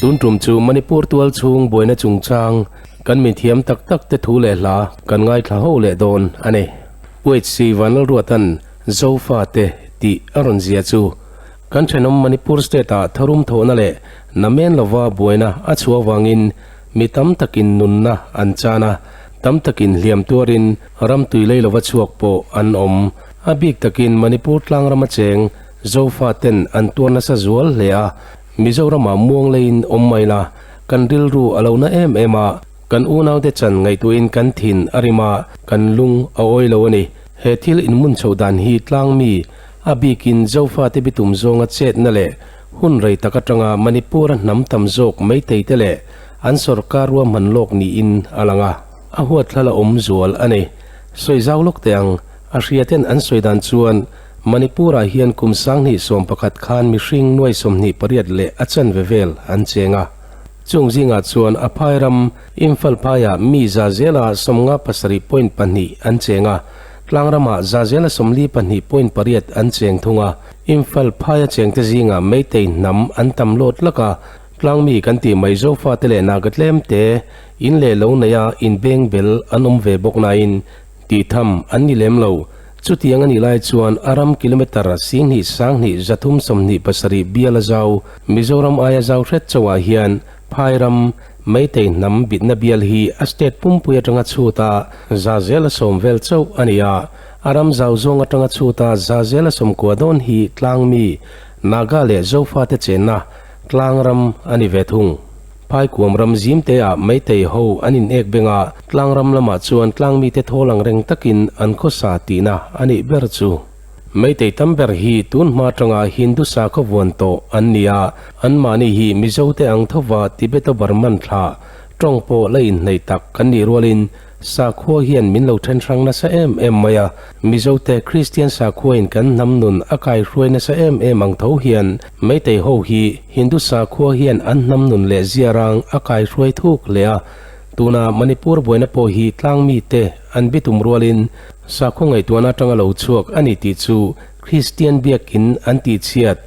Tun tum chu Manipur tual chhung buaina chungchang kan mithiam tak tak te thu leh hla kan ngaithla ho leh dawn a ni. UHC Vanlalruatan Zofa te tih a rawn zia chu kan thenawm Manipur state ah tharum thawhna leh namen lova buaina a chhuah avangin mi tam takin nunna an chan a, tam takin hliam tuarin ram tui lei lova chhuak pawh an awm. A bik takin Manipur tlangrama cheng Zofa ten an tuar nasa zual hle a, Mizoramah muang leiin awm mai la, kan rilru a lo na em em a, kan unaute chan ngaihtuahin kan thin a rim a, kan lung a awi lo a ni. He thil inmun chhoh dan hi tlang mi, a bikin Zofate bitum zawnga chetna leh hun rei tak atanga Manipur-a hnam tam zawk Meitei-te leh an sorkar ruahman lawk niin a lang a, a huatthla la awm zual a ni. Sawi zau lawk teh ang, a hriaten an sawi dan chuan Manipur-ah hian kum 2011 khan mihring nuai 28 leh a chanve vel an cheng a. Chung zingah chuan a phai ram Imphal phaiah mi za zela 57.2 an cheng a, tlang ramah za zela 42.8 an cheng thung a. Imphal phaia chengte zingah Meitei hnam an tam lawt lak a, tlang mi kan tih mai Zofate leh Naga tlemte in leh lo neia inbengbel an awm ve bawk nain Tih tham an ni lem lo. Chutiang a nih lai chuan a ram kilometre 23,327 bial a zau, Mizoram aia zau hret chauhah hian Phai ram, Meitei hnam bitna bial hi a state pumpui atanga chhut a za zela sawm vel chauh a ni a. A ram zau zawng atanga chhut a za zela sawmkua dawn hi tlangmi, Naga leh Zofate chenna tlang ram a ni ve thung. Phaikuam ram zimte ah Meitei ho an in ek beng a, tlang ram lamah chuan tlang mite thawl ang reng takin an khawsa tihna a nih ber chu. Meitei tam ber hi tun hma atanga Hindu sakhaw vuan tawh an ni a, anmahni hi Mizo te ang thova Tibeto-Burman thlah tawng pawh la inhneih tak kan nih rualin Sakhua hian min lo then hrang nasa em em mai a, Mizote Kristian sakhuain kan hnam nun a kaihruai nasa em em ang tho hian Meitei ho hi Hindu sakhua hian an hnam nun leh ziarang a kaihruai thuk hle a. Tuna Manipur buaina pawh hi tlang mite an bitum rualin sakhua ngaihtuahna atanga lo chhuak a ni tih chu Kristian biakin an tihchhiat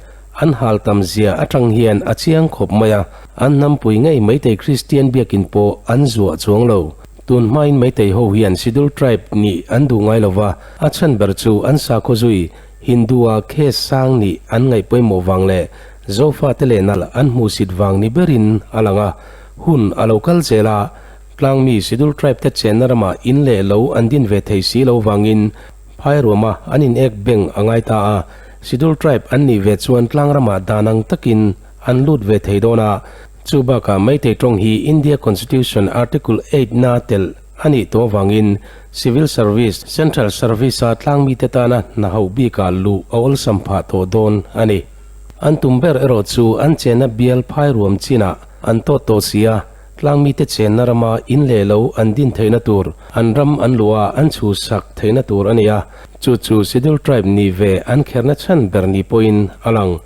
an hal tam zia atang hian a chiang khawp mai a, an hnampui ngei Meitei Kristian biakin pawh an zuah chuang lo. Tun hmain Meitei ho hian Scheduled Tribe nih an duh ngai lova, a chhan ber chu an sakhaw zui Hindu-a case sang nih an ngaih pawimawh vang leh Zofate leh nalh an hmuhsit vang ni berin a lang a. Hun a lo kal zel a, tlangmi Scheduled Tribe te chenna ramah in leh lo an din ve thei si lo vangin Phairuama an in ek beng a ngai ta a, Scheduled Tribe an nih ve chuan tlang ramah dan ang takin an lut ve thei dawn a, Chu bakah Meitei tawng hi India Constitution Article eight na telh a nih tawh avangin Civil Service, Central Service-a tlangmite tana hna hauh bikah luh a awlsam phah tawh dawn a ni. An tum ber erawh chu an chenna bial phai ruam chinah an tawt tawh si a, tlangmite chenna rama in leh lo an din theihna tur, an ram an luh a an chhuhsak theihna tur a ni a, chu chu Scheduled Tribe ni ve an kherna chhan ber ni pawhin a lang.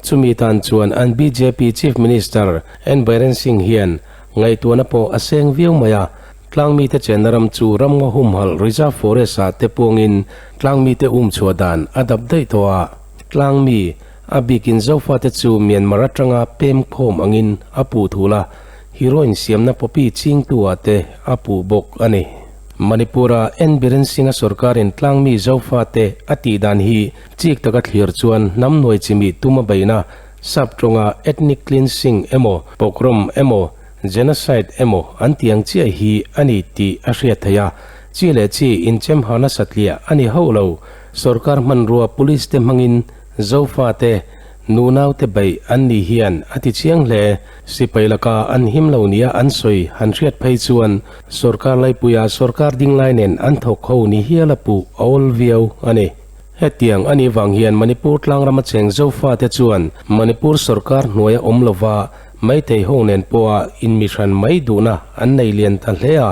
Chumi tan chuan an bjp Chief Minister N Biren Singh hian ngaihtuahna pawh a seng viau mai a, tlangmite chenna ram chu ramngaw humhalh Reserve Forest ah te puangin tlangmite um chhuah dan a dap daih tawh a, tlangmi, a bikin Zofate chu Myanmar atanga pem khawm angin a puh thul a, heroin siamna poppy chingtu ah te a puh bawk a ni. Manipur-a N Biren Singh-a sorkarin tlangmi Zofate a tih dan hi Chik taka thlir chuan hnam hnuai chimih tum a beihna sap tawnga ethnic cleansing emaw, pogrom emaw, genocide emaw an tih ang chiah hi a ni tih a hriat theih a. Chi leh chi inchem ha nasa tliah a ni hauh lo. Sorkar hmanrua police te hmangin Zofa te, nunau te beih an ni hian a ti chiang hle. Sipai laka an him lo nia an sawi han hriat phei chuan sorkar laipuia sorkar dinglai nen an thawk ho ni hial a puh a awl viau a ni. Hetiang a nih vang hian Manipur tlangrama cheng Zofate chuan Manipur sorkar hnuaia awm lova Meitei ho nen pawha inmihran mai duhna an nei lian ta hle a,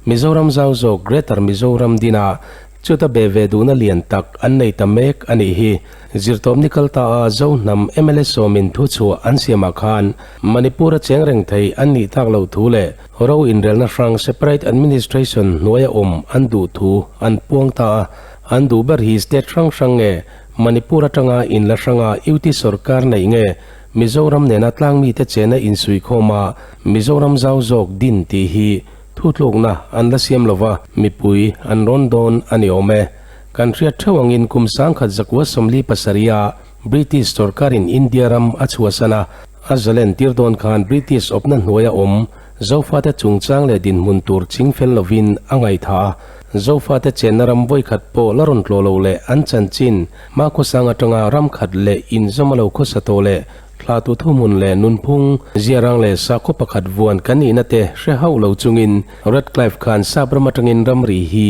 Mizoram zau zawk Greater Mizoram dina chuta be ve duhna lian tak an nei ta mek a nih hi. Zirtawpni kal ta a Zo hnam mla sawmin thuchhuah an siamah khan Manipur-a cheng reng thei an nih tak loh thu leh ro inrelna hrang Separate Administration hnuaia awm an duh thu an puang ta a. An duh ber hi state hrang hrang nge Manipur atanga in la hranga UT sorkar neih nge? Mizoram nena tlangmite chena insuikhawm a, Mizoram zau zawk din tih hi thutlukna an la siam lova, mipui an rawn dawn a ni awm e. Kan hriat theuh angin kum 1947 a British sorkarin India ram a chhuahsan a, a zalen tir dawn khan British awpna hnuaia awm Zofate chungchang leh dinhmun tur chingfel lovin a ngaihthah a, Zofate chenna ram vawikhat pawh la rawn tlawh lo leh an chanchin hmakhawsang atanga ram khat leh inzawm a lo khawsa tawh leh thlahtu thuhmun leh nunphung ziarang leh sakhaw pakhat vuan kan nihna te hre hauh lo chungin Radcliffe khan sap ram atangin ramri hi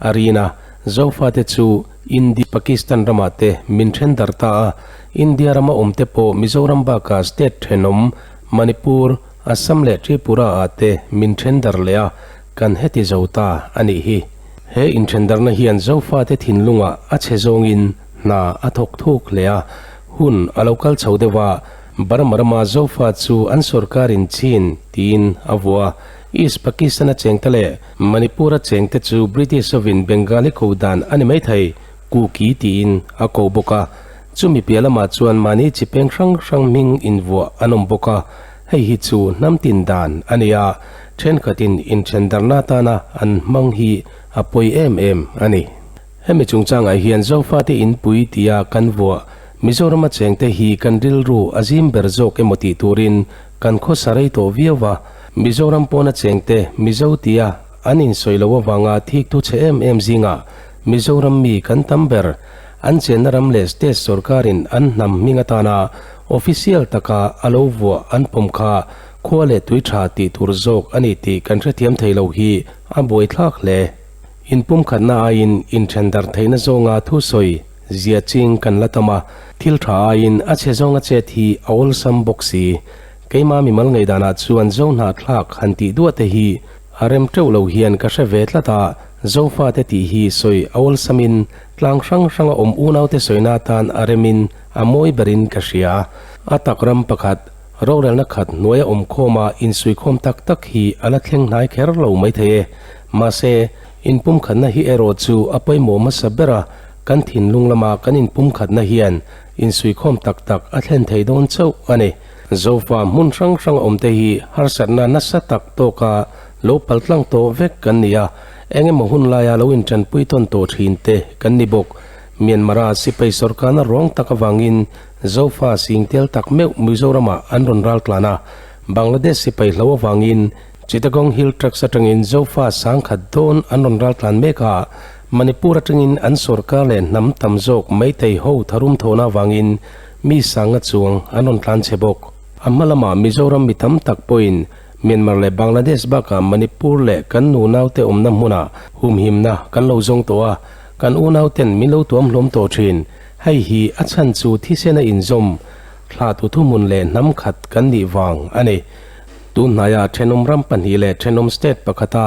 a rin a, Zofate chu India, Pakistan ramah te min then dar ta a, India rama awm te pawh Mizoram bakah state thenawm Manipur, Assam leh Tripura ah te min then dar leh a, kan heti zo ta a nih hi. He inthendarna hian Zofate thinlungah a chhe zawngin hna a thawk thuk hle a, hun a lo kal chho deuh a, Burma rama Zofa chu an sorkarin chin tiin a vuah a, East Pakistan-a chengte leh Manipur-a chengte chu British hovin Bengali ko dan a ni maithei, Kuki tiin a ko bawk a. Chumi piah lamah chuan mahni chi peng hrang hrang hming invuah an awm bawk a, hei hi chu hnam tin dan a ni a, thenkhatin inthendarna atana an hmang hi a pawi em em a ni. Hemi chungchangah hian Zofate inpui tia kan vuah Mizorama chengte hi kan rilru a zim ber zawk emaw tih turin kan khawsa rei tawh viau va, Mizoram pawna chengte Mizo tia an insawi loh avanga thiktu chhe em em zingah Mizoram mi kan tam ber. An chenna ram leh state sorkarin an hnam hming atana official taka a lo vuah an pawm kha khua leh tui tha tih tur zawk a ni tih kan hrethiam thei lo hi a buaithlak hle. Inpumkhatna aiin inthendar theihna zawnga thusawi zia ching kan la tam a, thil tha aiin a chhe zawnga chet hi a awlsam bawk si. Keima mimal ngaihdanah chuan zo hnahthlak han tih duah te hi a rem teuh lo hian ka hre ve tlat a, Zofate tih hi sawi a awlsamin tlang hrang hranga awm unaute sawina atan a remin a mawi berin ka hria. A tak ram pakhat, rorelna khat hnuaia awm khawma insuikhawm tak tak hi a la thleng hnai kher lo maithei e. Mahse, inpumkhatna hi erawh chu a pawimawh hmasa ber a, kan thinlung lama kan inpumkhatna hian insuikhawm tak tak a thlen thei dawn chauh a ni. Zofa hmun hrang hrang awmte hi harsatna nasa tak tawka lo paltlang tawh vek kan ni a, eng emaw hun laia lo intanpui tawn tawh thin te kan ni bawk. Myanmar-a sipai sawrkarna ruang tak avangin Zofa singtel tak meuh Mizoramah an rawn ral tlan a, Bangladesh sipai hlo avangin Chittagong Hill Tracts atangin Zofa sangkhat dawn an rawn ral tlan mek a, Manipur atangin an sawrkar leh hnam tam zawk Meitei ho tharum thawhna avangin mi sanga chuang an rawn tlan chhe bawk. A hma lamah Mizoram mi tam tak pawhin Myanmar leh Bangladesh bakah Manipur leh kan nunaute awmna hmunah humhimna kan lo zawng tawh a, kan unauten min lo tuam hlawm tawh thin. Hei hi a chhan chu thisena inzawm thla tu thuhmun leh hnam khat kan nih vang a ni. Tunhnaia thenawm ram pahnih leh thenawm state pakhata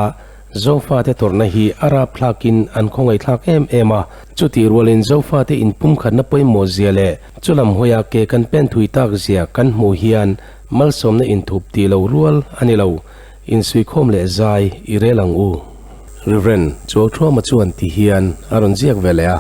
Zofate tawrhna hi a rapthlakin an khawngaihthlak em em a, chutih rualin Zofate inpumkhatna pawimawh zia leh chulam hawia ke kan pen thui tak zia kan hmuh hian malsawmna inthup tih lo rual a ni lo. Insuikhawm leh zai i rel ang u. Rev. Chuauthuama chuan ti hian a rawn ziak ve leh a,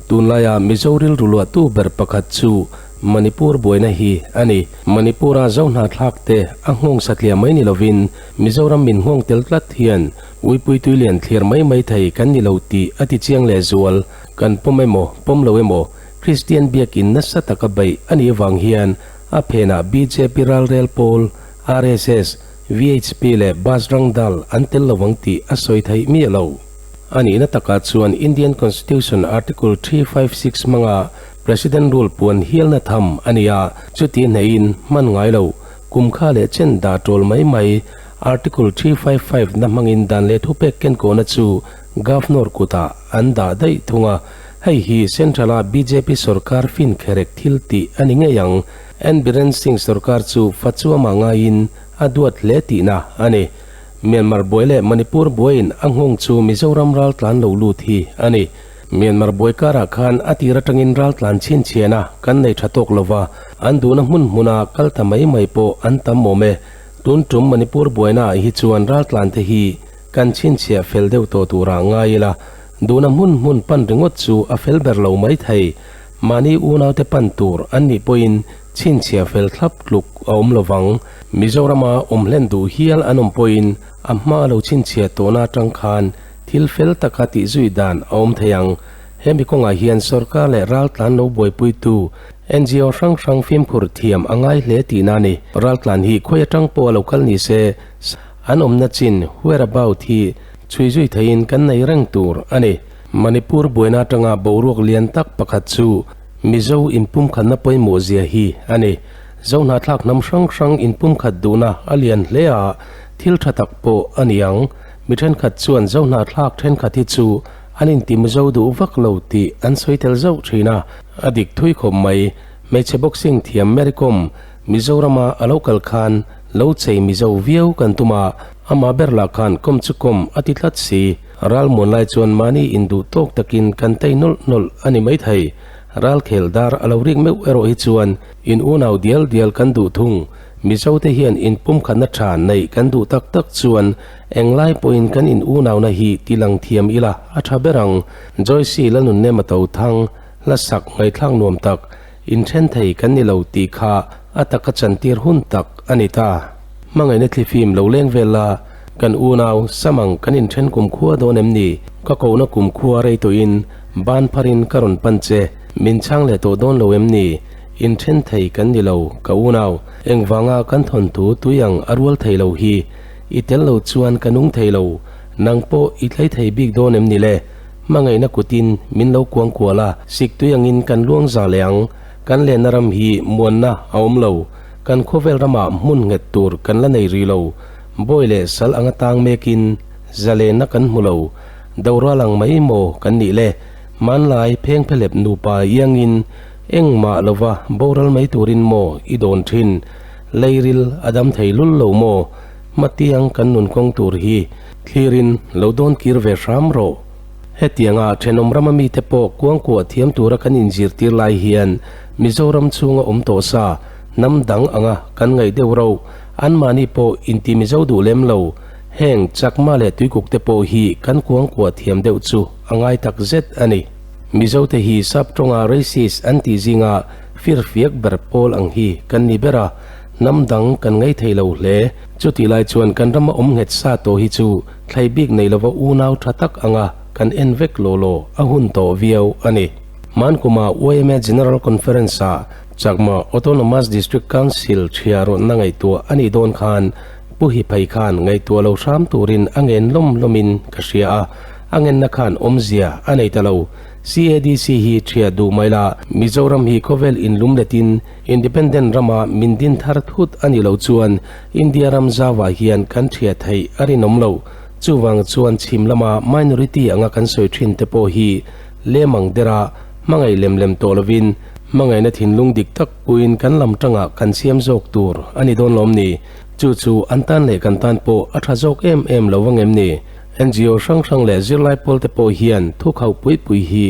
Tunlaia Mizo rilru luahtu ber pakhat chu Manipur buaina hi a ni. Manipur-a Zohnahthlakte a nghawng satliah mai ni lovin Mizoram min nghawng tel tlat hian uipui tuilian thlir mai mai thei kan ni lo tih a ti chiang leh zual. Kan pawm emaw, pawm lo emaw, Kristian biakin nasa taka beih a nih avang hian a phenah bjp ralrel pawl, RSS, VHP leh Bajrang Dal an tel lo ang tih a sawi theih miah lo. A nihna takah chuan Indian Constitution Article 356 hmanga President Rule puan hialna tham a ni a, chuti hneihin hman ngai lo. Kum kha leh chen dah ṭawl mai mai, Article 355 na hmangin dan leh thupek kenkawhna chu Governor kutah an dah daih thung a, hei hi Central-a bjp sorkar fin kherek thil tih a ni ngei ang. N Biren Singh sorkar chu Fachuama ngaiin a duat hle tihna a ni. Myanmar buai leh Manipur buaiin a nghawng chu Mizoram raltlan lo lut hi a ni. Myanmar buai karah khan a tir atangin raltlan chhinchhiana kan nei tha tawk lova, an duhna hmun hmuna kal ta mai mai pawh an tam awm e. Tun tum Manipur buainaah hi chuan raltlan te hi kan chhinchhiah fel deuh tawh turah ngai ila, duhna hmun hmun pan ringawt chu a fel ber lo mai thei. Mahni unaute pan tur an nih pawhin. chhinchhiah fel thlap tluk a awm lo vang. Mizorama awm hlen duh hial an awm pawhin a hma lo chhinchhiah tawhna atang khan thil fel taka tih zui dan a awm thei ang. Hemi kawngah hian sorkar leh raltlan lo buaipuitu ngo hrang hrang fimkhur thiam a ngai hle tihna a ni. Raltlan hi khawi atang pawh a lo kal ni se, an awmna chin, whereabout, hi chhui zui theihin kan nei reng tur a ni. Manipur buaina atanga boruak lian tak pakhat chu Mizo inpumkhatna pawimawh zia hi a ni. Zohnahthlak hnam hrang hrang inpumkhat duhna a lian hle a, thil tha tak pawh a ni ang. Mi thenkhat chuan Zohnahthlak thenkhat hi chu an inti Mizo duh vak lo tih an sawi tel zauh thin a, a dik thui khawp mai. Hmeichhe boxing thiam Mary Kom, Mizorama a lo kal khan lo chei Mizo viau kan tum a, amah ber lah khan kawm chu kawm a ti tlat si. Ral muan lai chuan mahni induh tawk takin kan tei nawlh nawlh a ni maithei. Ral khel dar a lo rik meuh erawh hi chuan in unau dial dial kan duh thung. Mizo te hian in pumkhatna tha neih kan duh tak tak chuan englai pawhin kan in unauna hi ti lang thiam ila a tha ber ang. Joyce Lalnunnem a to thang, hla sak ngaihthlak nuam tak, inthen thei kan ni lo tih kha a taka chantir hun tak a ni ta. Hmangaihna thlifim lo leng vel la, kan unau Samang kan inthen kumkhua dawn em ni? Ka kohna kumkhua rei tawhin ban pharin ka rawn pan che, min chhang leh tawh dawn lo em ni? Inthen thei kan ni lo, ka unau. Engvanga kan thawnthu tui ang a rual thei lo hi? I tel lo chuan ka nung thei lo, nang pawh i tlei thei bik dawn em ni le? Hmangaihna kutin min lo kuang kual a, sik tui angin kan luang za leh ang. Kan lenna ram hi muanna a awm lo. Kan khawvel ramah hmun nghet tur kan la nei rih lo. Bawi leh sal anga tang mekin zalenna kan hmu lo. Doral ang mai maw kan nih le? Hmanlai phengphelep nupa iangin engmah lova boral mai turin maw i dawn thin? Leiril a dam thei lul lo maw? Hmatiang kan nun kawng tur hi thlirin lo dawn kir ve hram rawh. Hetianga thenawm rama mite pawh kuangkuah thiam tura kan inzirtir lai hian Mizoram chhunga awm tawh sa hnam dang anga kan ngaih deuh rauh anmahni pawh inti Mizo duh lem lo heng Chakma leh Tuikuk te pawh hi kan kuangkuah thiam deuh chu a ngai tak zet a ni. Mizote hi sap tawnga racist an tih zinga firfiak ber pawl ang hi kan ni ber a, hnam dang kan ngaih thei lo hle. Chutih lai chuan kan rama awm nghet sa tawh hi chu thlei bik nei lova unau tha tak anga kan en vek law law a hun tawh viau a ni. Hmankuma yma General Conference-ah Chakma Autonomous District Council chhia rawnna ngaihtuah a nih dawn khan Pu Hiphei khan ngaihtuah lo hram turin a ngen lawm lawmin ka hria a, a ngenna khan awmzia a nei ta lo. CADC hi chhia duh mai la, Mizoram hi khawvel inlum letin Independent rama min din thar thut a nih loh chuan India ram zauah hian kan ṭhiah theih a rinawm lo. Chuvang chuan chhim lama minority anga kan sawi ṭhin te pawh hi lem ang dera hmangaih lem lem tawh lovin hmangaihna thinlung dik tak puiin kan lam ṭangah kan siam zawk tur a ni dawn lawm ni? Chu chu an tan leh kan tan pawh a ṭha zawk em em lo vang em ni? Ngo hrang hrang leh zirlai pawl te pawh hian thu khauh pui pui hi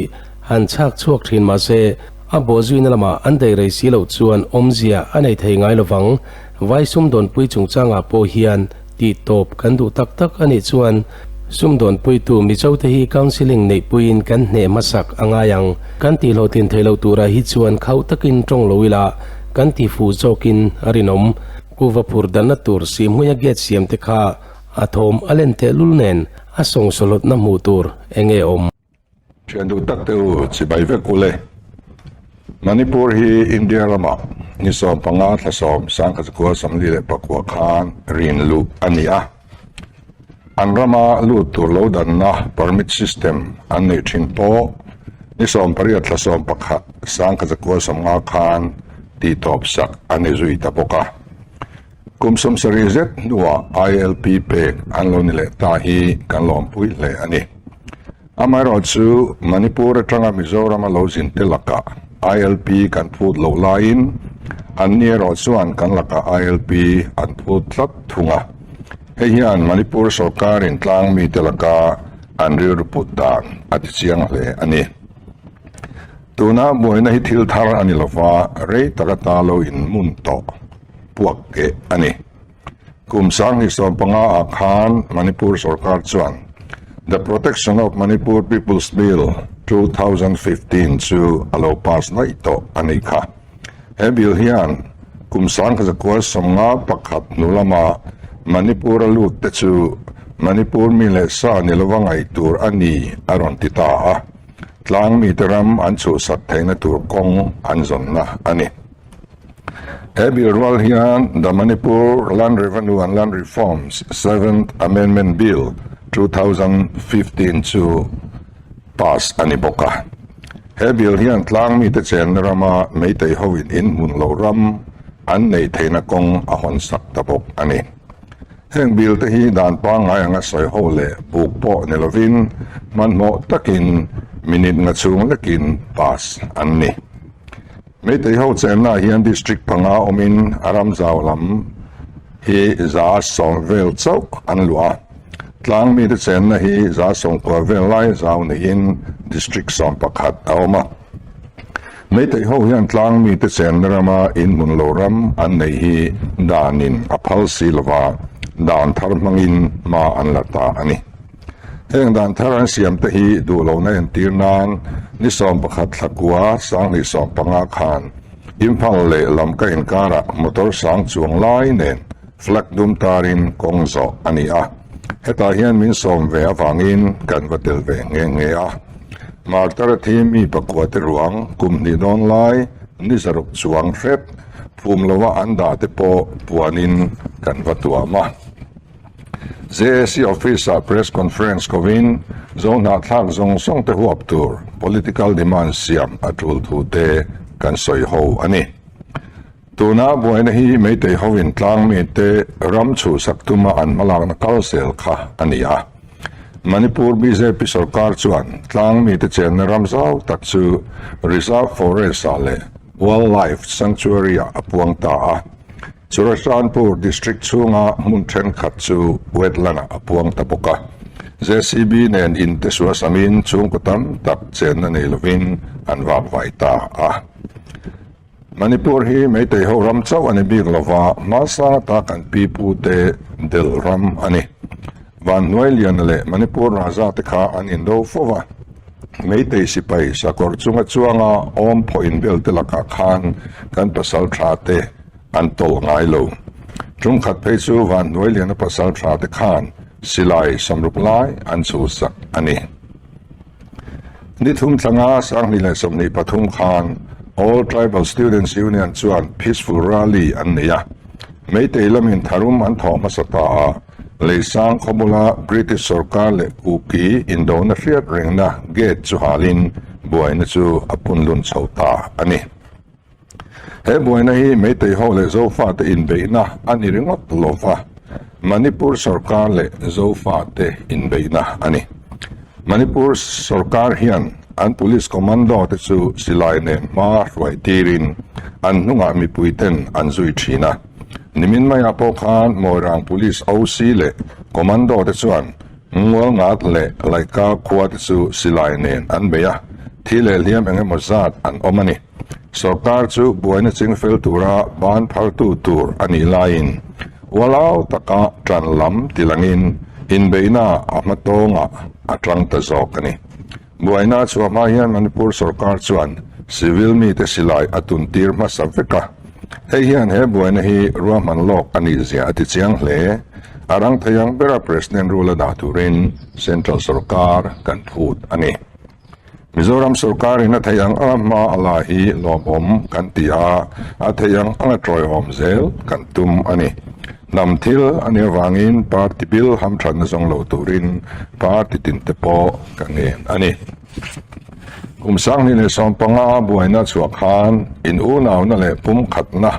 han chhak chhuak ṭhin mahse, A bawhzuina lamah an daih rei si loh chuan awmzia a nei thei ngai lovang. Vai sumdawnpui chungchangah pawh hian tih tawp kan duh tak tak a nih chuan sumdawnpuitu Mizote hi counselling neihpuiin kan hneh hmasak a ngai ang. Kan tih hlawhtlin thei lo turah hi chuan khauh takin tawng lo ila kan ti fuh zawkin a rinawm. Kuva phur danna tur sihhmuia gate siam te kha a thawm a len tehlul nen a sawngsawhlawtna hmuh tur enge awm? Thian duh tak te u chibai vek u le. Manipur hi India ramah ni 15 thla sawm sangkhat 44 khan rin luh a ni a. An rama lut tur lo danna permit system an neih thin pawh ni 18 thla 11 1950 khan tihtawp sak a ni zui ta bawk a. Kum 70 zet hnuah ILP pek an lo ni leh ta hi kan lawmpui hle a ni. Amaherawhchu, Manipur atanga Mizorama lo zin te lakah ILP kan phut loh laiin anni erawh chuan kan lakah ILP an phut tlat thung a. Hei hian Manipur sawrkarin tlang mite laka an rilru put dan a tichiang hle a ni. Tuna buaina hi thil thar a ni lova, rei taka ta lo inmun tawh puak keh a ni. Kum 2015 ah khan Manipur sorkar chuan The Protection of Manipur People's Bill 2015 chu a lo pass daih tawh a nih kha. He bill hian kum 1951 hnu lama Manipur-a lut te chu Manipur mi leh sa ni lova ngaih tur a ni a rawn ti ta a, tlang mite ram an chhuhsak theihna tur kawng an zawnna a ni. He bill rual hian The Manipur Land Revenue and Land Reforms Seventh Amendment Bill 2015 chu pass a ni bawk a. He bill hian tlang mite chenna rama Meitei hoin in hmun lo ram an neih theihna kawng a hawn sak ta bawk a ni. Heng bill te hi dan pangngai anga sawi ho leh buk pawh ni lovin hmanhmawh takin minute nga chhung lekin pass an ni. Meitei ho chenna ah hian district panga awmin a ram zau lam hi 110 vel chauh an luah a. Tlang mite chenna hi 90 vel lai zau niin district 11 a awm a. Meitei ho hian tlang mite chenna rama inhmun lo ram an neih hi danin a phal si lova, dan thar hmangin hma an la ta a ni. Heng dan thar an siam te hi duh lohna entir nan ni 11 thla kua 2015 khan Imphal leh Lamka inkarah motor sang chuang lai nen flag dum tarin kawng zawh a ni a. Hetah hian min sawm ve avangin kan va tel ve nghe nghe a. Martar a thi mi pakua te ruang kum hnih dawn lai ni zaruk chuang hrep phum lova an dah te pawh puanin kan va tuam a. JAC Office-ah Press Conference kovin Zohnahthlak zawng zawng te huap tur political demand siam a tul thu te kan sawi ho a ni. Tuna buaina hi Meitei hovin tlang mite ram chhuhsak tuma an hmalakna kal zel kha a ni a. Manipur bjp sorkar chuan tlang mite chenna ram zau tak chu Reserve Forest-ah leh Wildlife Sanctuary-ah a puang ta a. Churachandpur District chhunga hmun thenkhat chu wetland-ah a puang ta bawk a. JCB nen in te sual samin chhungkaw tam tak chenna nei lovin an vak vai ta a. Manipur hi Meitei ho ram chauh a ni bik lova, hmasang ata kan pi pu te delh ram a ni. Vanhnuai Liana leh Manipur Raja te kha an indo fo va. Meitei sipai sakawr chunga chuanga awm phawh inbel te lakah khan kan pasal tha te an tawlh ngai lo. Ṭumkhat phei chu Vanhnuai Liana pasal tha te khan silai samruk lai an chhuhsak a ni. Ni thum thlanga 2023 khan All Tribal Students Union chuan Peaceful Rally an nei a. Meitei lamin tharum an thawh hmasa ta a, Leisang khawbula British sorkar leh Kuki indona hriat rengna gate chu halin buaina chu a punlun chho ta a ni. He buaina hi Meitei ho leh Zofate inbeihna a ni ringawt lo va, Manipur sorkar leh Zofate inbeihna a ni. Manipur sorkar hian an police commando te chu silai nen hma hruai tirin an hnungah mipui ten an zui thin a. Nimin maiah pawh khan Moirang Police OC leh commando te chuan Ngualngat leh Laika khua te chu silai nen an bei a, thi leh hliam eng emaw zat an awm a ni. Sorkar chu buaina chingfel tura ban phartu tur a nih laiin ualau taka ṭan lam tilangin inbeihna a hma tawngah a ṭang ta zawk a ni. Buaina a chhuah hma hian Manipur sorkar chuan civil mite silai a tuntir hmasa vek a, hei hian he buaina hi ruahman lawk a nih zia a ti chiang hle. A rang thei ang bera President rule a dah turin Central sorkar kan phut a ni. Mizoram sorkarin a theih ang anga hma a la hi lawmawm kan ti a, a theih ang anga tawiawm zel kan tum a ni. Hnam thil a nih avangin party bill hamthatna zawng lo turin party tinte pawh ka ngen a ni. Kum 2015 buaina chhuah khan in unauna leh pumkhatna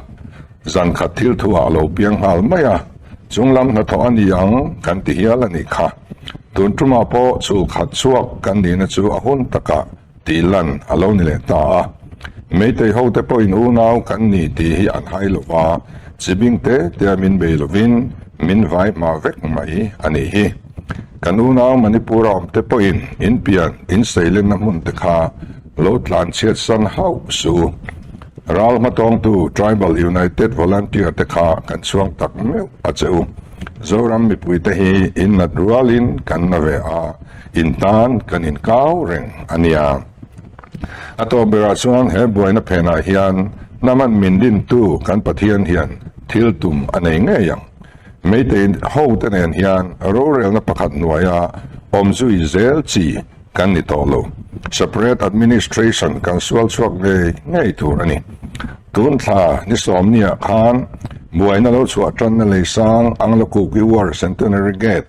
zan khat thil thuah a lo piang nghal mai a, chunglam hnathawh a ni ang kan ti hial a nih kha. Tun tumah pawh chhul khat chhuak kan nihna chu a hun takah tih lan a lo ni leh ta a. Meitei hote pawhin unau kan ni tih hi an hai lo va, chibing te tea min bei lovin min vai hma vek mai a nih hi. Kan unau Manipur-a awmte pawhin in pian in seilenna hmun te kha lo tlan chhiat san hauh suh u. Ral hmatawngtu Tribal United Volunteer te kha kan chhuang tak meuh a che u. Zoram mipuite hi in nat rualin kan na ve a, in tan kan inkau reng a nia. A tawp berah chuan he buaina phenah hian. Hnaman min dintu kan Pathian hian thil tum a nei ngei ang. Meitei hote nen hian rorelna pakhat hnuaia awm zui zel chi kan ni tawh lo. Separate administration kan sual chhuak ngei ngei tur a ni. Tun thla ni sawmniah khan buaina lo chhuah tanna leisang Anglo-Kuki War Centenary Gate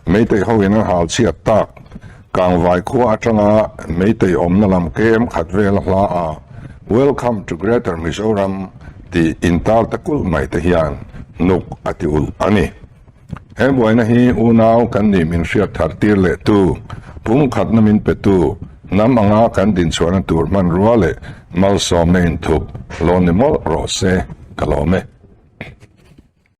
Meitei hoin an hal chhiat tak Kangvai khua atanga Meitei awmna lam kem khat vel a hla a, Welcome to Greater Mizoram tih intar ta kulh mai te hian nuk a ti ulh a ni. He buaina hi unau kan nih min hriat thar tir leh tu, pumkhatna min pe tu, hnam anga kan dinchhuahna tur hmanrua leh malsawmna inthup lo ni mawlh rawh se ka lawm e.